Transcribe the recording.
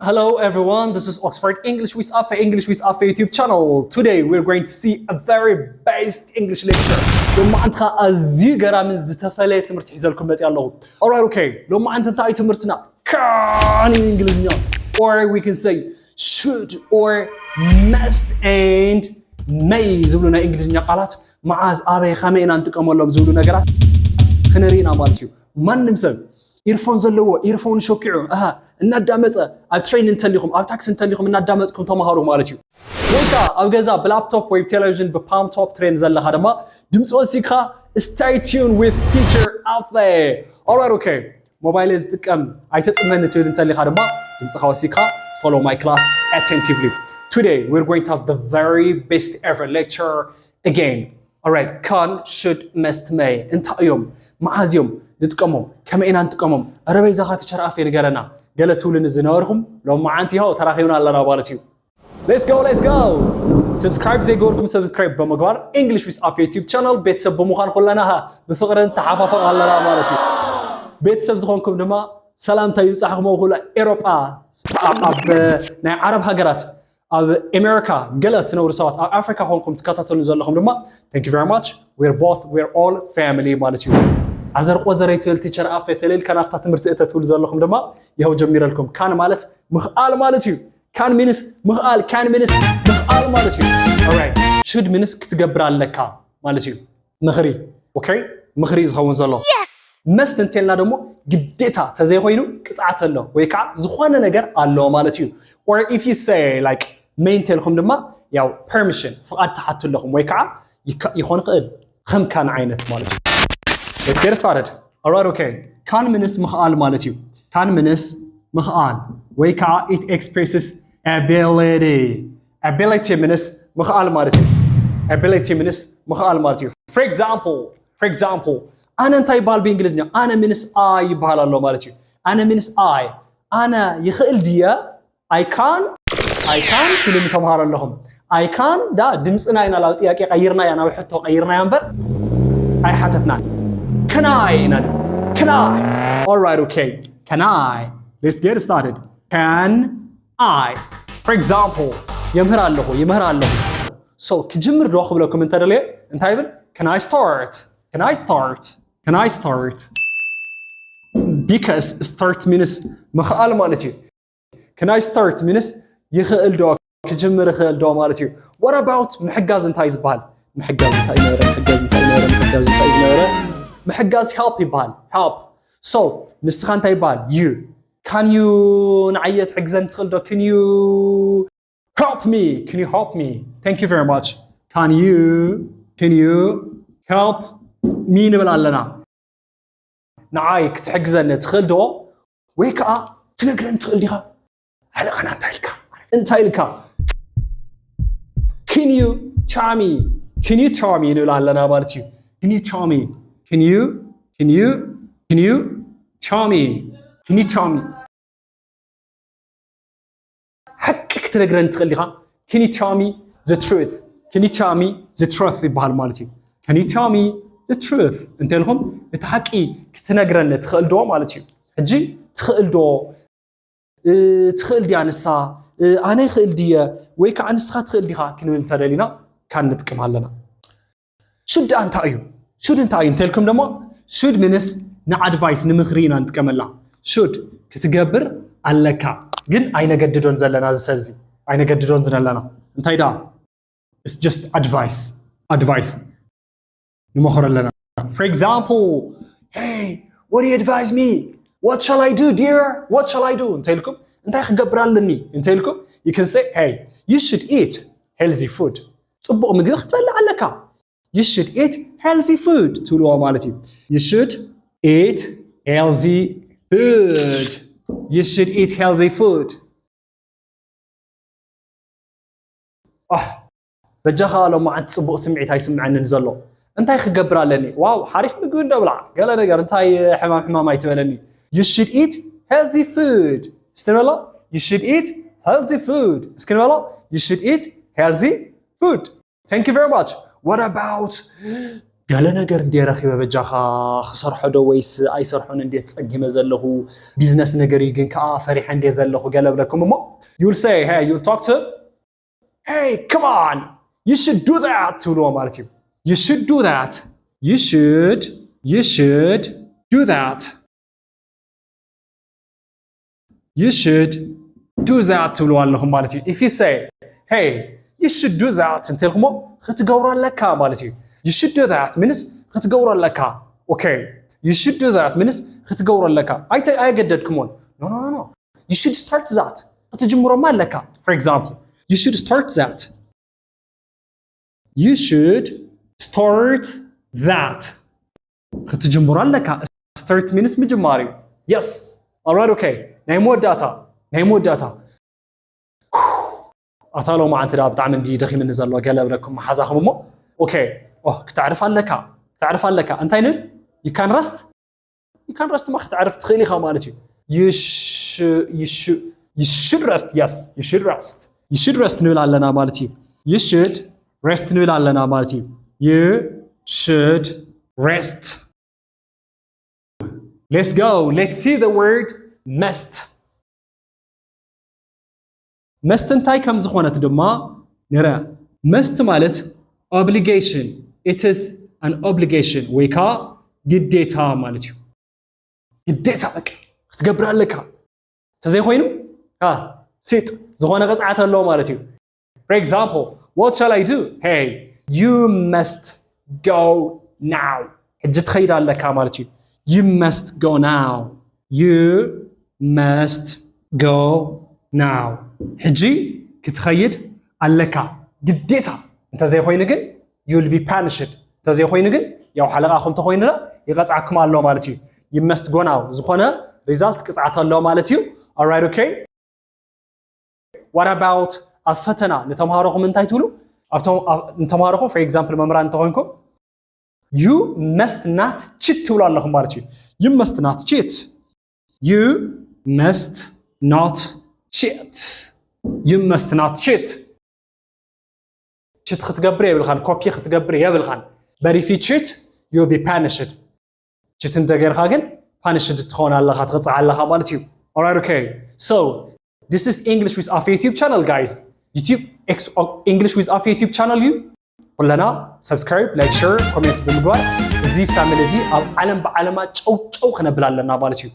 Hello everyone, this is Oxford English with Afe, English with Afe YouTube channel. Today we're going to see a very best English lecture. ሎማዓንቲ ከኣ ኣዝዩ ገራምን ዝተፈለየ ትምህርቲ ሒዘልኩም መፅእ ኣለኹ። Alright, okay. ሎማዓንቲ እንታይ ትምህርትና? ካን እንግሊዝኛ or we can say should or must and may ዝብሉ ናይ እንግሊዝኛ ቃላት መዓዝ ኣበይ ከመይ ኢና ንጥቀመሎም ዝብሉ ነገራት ክንርኢ ኢና ማለት እዩ። ማንም ሰብ ኢርፎን ዘለዎ ኢርፎን ሸኪዑ ኣሃ እናዳመፀ ኣብ ትሬን እንተሊኹም ኣብ ታክሲ እንተሊኹም እናዳመፅኩም ተምሃሩ ማለት እዩ። ወይ ከዓ ኣብ ገዛ ብላፕቶፕ ወይ ብቴሌቪዥን ብፓምቶፕ ትሬን ዘለኻ ድማ ድምፂ ወሲድካ stay tuned with teacher Afe. Alright, okay. ሞባይል ዝጥቀም ኣይተፅመኒ ትብል እንተሊኻ ድማ ድምፅኻ ወሲድካ follow my class attentively. Today we're going to have the very best ever lecture again. Alright, ካን፣ ሹድ፣ መስት፣ መይ እንታይ እዮም? መዓዝ እዮም ንጥቀሞም? ከመይ ኢና ንጥቀሞም? ኧረ በይዛኻ ቲቸር ኣፌ ንገረና። ገለ ትብሉኒ ዝነበርኩም ሎማዓንቲ ይኸው ተራኺብና ኣለና ማለት እዩ። Let's go, let's go! Subscribe ዘይገበርኩም subscribe ብምግባር English with Afe YouTube channel ቤተሰብ ብምዃን ኩለና ብፍቕሪ ንተሓፋፈቕ ኣለና ማለት እዩ። ቤተሰብ ዝኾንኩም ድማ ሰላምታ ይብጻሕኩም። ኣብ ኩላ ኤሮጳ፣ ኣብ ናይ ዓረብ ሃገራት፣ ኣብ ኣሜሪካ ገለ ትነብሩ ሰባት፣ ኣብ ኣፍሪካ ኮንኩም ትከታተሉ ዘለኹም ድማ thank you very much, we're both, we're all family ማለት እዩ። ኣዘር ቆዘር ኣይትበል ቲቸር ኣፌ ተለልካ ናብታ ትምህርቲ እተ ትብሉ ዘለኹም ድማ ይኸው ጀሚረልኩም። ካን ማለት ምኽኣል ማለት እዩ። ካን ሚንስ ምኽኣል፣ ካን ሚንስ ምኽኣል ማለት እዩ። Alright, ሹድ ሚንስ ክትገብር ኣለካ ማለት እዩ። ምኽሪ፣ okay? ምኽሪ እዩ ዝኸውን ዘሎ። መስት እንተልና ደግሞ ግዴታ ተዘይኮይኑ ቅፅዓት ኣሎ ወይ ከዓ ዝኾነ ነገር ኣሎ ማለት እዩ። Or if you say like መይ እንተልኩም ድማ ያው ፐርሚሽን ፍቓድ ትሓቱ ኣለኹም ወይ ከዓ ይካ- ይኾን ይኽእል ከም ካን ዓይነት ማለት እዩ። Let's get started. Alright, okay. ካን ምንስ ምኽኣል ማለት እዩ። ካን ምንስ ምኽኣል ወይ ከዓ it expresses ability. Ability ምንስ ምኽኣል ማለት እዩ። Ability ምንስ ምኽኣል ማለት እዩ። For example, for example ኣነ እንታይ ይበሃል ብእንግሊዝኛ? ኣነ ምንስ ኣይ ይበሃል ኣሎ ማለት እዩ። ኣነ ምንስ ኣይ ኣነ ይኽእል ድየ? I can I can ትብሉ ተምሃሮ ኣለኹም። I can ዳ ድምፅና ኢና ናብ ጥያቄ ቀይርናያ ናብ ሕቶ ቀይርናያ እምበር ኣይሓተትናን። Can I ኢና ንብል። Can I? Alright, okay. Can I? Let's get started. Can I? For example የምህር ኣለኹ ይምህር ኣለኹ። So ክጅምር ዶ ክብለኩም እንተደለየ እንታይ ይብል? Can I start? Can I start? Can I start? Because start means ምኽኣል ማለት እዩ። Can I start means ይኽእል ዶ ክጅምር ይኽእል ዶ ማለት እዩ። What about ምሕጋዝ እንታይ ዝበሃል? ምሕጋዝ እንታይ ነበረ? ምሕጋዝ እንታይ ነበረ? ምሕጋዝ እንታይ ዝነበረ? ምሕጋዝ help ይበሃል። Help. So ንስኻ እንታይ ይበሃል? You. Can you ንዓየ ትሕግዘን ትኽእል ዶ? Can you help me? Can you help me? Thank you very much. Can you can you help me ንብል ኣለና። ንዓይ ክትሕግዘኒ ትኽእል ዶ? ወይ ከዓ ትነግረኒ ትኽእል ዲኻ? ኣለኻና እንታይ ኢልካ እንታይ ኢልካ? Can you tell me? Can you tell me ንብል ኣለና ማለት እዩ። Can you tell me? Can you can you can you tell me? Can you tell me? ሓቂ ክትነግረኒ ትኽእል ዲኻ? Can you tell me the truth? Can you tell me the truth ይበሃል ማለት እዩ። Can you tell me the truth እንተ ኢልኩም እቲ ሓቂ ክትነግረኒ ትኽእል ዶ ማለት እዩ። ሕጂ ትኽእል ዶ ትኽእል ድያ ንሳ ኣነ ይኽእል ድየ ወይ ከዓ ንስኻ ትኽእል ዲኻ ክንብል እንተደሊና ካን ንጥቀም ኣለና። ሹድ ደኣ እንታይ እዩ? ሹድ እንታይ እዩ እንተልኩም ደሞ ሹድ ምንስ ንኣድቫይስ ንምኽሪ ኢና ንጥቀመላ። ሹድ ክትገብር ኣለካ ግን ኣይነገድዶን ዘለና እዚ ሰብ እዚ ኣይነገድዶን ዘለና እንታይ ደኣ it's just advice advice ንመኽሮ ኣለና። For example, hey, what do you advise me? What shall I do, dear? What shall I do? እንተልኩም እንታይ ክገብር ኣለኒ እንተልኩም you can say, hey, you should eat healthy food. ፅቡቕ ምግቢ ክትበልዕ ኣለካ። You should eat healthy food ትብልዎ ማለት እዩ። You should eat healthy food. You should eat healthy food. ኣህ በጃኻ ሎማዓንቲ ፅቡቕ ስምዒት ኣይስምዐንን ዘሎ እንታይ ክገብር ኣለኒ ዋው ሓሪፍ ምግቢ እንዶ ብላዕ ገለ ነገር እንታይ ሕማም ሕማም ኣይትበለኒ You should eat healthy food እስቲ ንበሎ You should eat healthy food እስኪ ንበሎ You should eat healthy food Thank you very much What about ገለ ነገር እንዴ ረኺበ በጃኻ ክሰርሖ ዶ ወይስ ኣይሰርሖን እንዴ ተጸጊመ ዘለኹ፣ ቢዝነስ ነገር እዩ ግን ከኣ ፈሪሐ እንዴ ዘለኹ ገለ ብለኩም እሞ፣ you'll say, hey, you'll talk to, hey, come on, you should do that ትብልዎ ማለት እዩ። You should do that. You should, you should do that. You should do that ትብልዎ ኣለኹም ማለት እዩ። If you say, hey, you should do that እንተልኩሞ ክትገብሮ ኣለካ ማለት እዩ። You should do that means ክትገብሮ ኣለካ። Okay, you should do that means ክትገብሮ ኣለካ። ኣይተ-፣ ኣይገደድኩሞን። No, no, no, no. You should start that. ክትጅምሮማ ኣለካ። For example, you should start that. You should start that. ክትጅምሮ ኣለካ። Start means ምጅማር እዩ። Yes. Alright, okay. ናይ መወዳእታ፣ ናይ መወዳእታ። ኣታ ሎማዓንቲ ደኣ ብጣዕሚ እንዲ ደኺምኒ ዘሎ ገለ ብለኩም መሓዛኹም እሞ። Okay. ኦ፣ ክተዕርፍ ኣለካ። ክተዕርፍ ኣለካ። እንታይ ንብል? You can rest. You can rest ማ ክትዕርፍ ትኽእል ኢኻ ማለት እዩ። You sh-, you sh-, you should rest. Yes, you should rest. You should rest ንብል ኣለና ማለት እዩ። You should rest ንብል ኣለና ማለት እዩ። You should rest. Let's go. Let's see the word must. መስት እንታይ ከም ዝኾነት ድማ ንርኣ። መስት ማለት obligation. It is an obligation ወይ ከዓ ግዴታ ማለት እዩ። ግዴታ በቃ ክትገብር ኣለካ። እንተዘይኮይኑ፣ አ፣ ሲጥ ዝኾነ ቅፅዓት ኣለዎ ማለት እዩ። For example, what shall I do? Hey, you must go now. ሕጂ ትኸይድ ኣለካ ማለት እዩ። You must go now. You must go now. ሕጂ ክትኸይድ ኣለካ ግዴታ። እንተዘይኮይኑ ግን you'll be punished. እንተዘይኮይኑ ግን ያው ሓለቓኹም ተኾይኑ ይቐፅዓኩም ኣሎ ማለት እዩ። You must go now ዝኾነ ሪዛልት ቅፅዓት ኣሎ ማለት እዩ። Alright, okay? What about ኣብ ፈተና ንተምሃሮኹም እንታይ ትብሉ? ኣብቶም፣ ኣብ፣ ንተምሃሮኹም፣ for example፣ መምህራን እንተኾይንኩም you must not cheat ትብሉ ኣለኹም ማለት እዩ። You must not cheat. You must not cheat. You must not cheat. ችት ክትገብር የብልኻን፣ ኮፒ ክትገብር የብልኻን። But if you cheat, you'll be punished. ችት እንተገይርካ ግን ፓኒሽድ ትኸውን ኣለኻ፣ ትቕፃዕ ኣለኻ ማለት እዩ። Alright, okay. So, this is English with Afi YouTube channel, guys. YouTube X, English with Afi YouTube channel እዩ። ኩለና subscribe, like, share, comment ብምግባር እዚ ፋሚሊ እዚ ኣብ ዓለም ብዓለማ ጨው ጨው ክነብል ኣለና ማለት እዩ።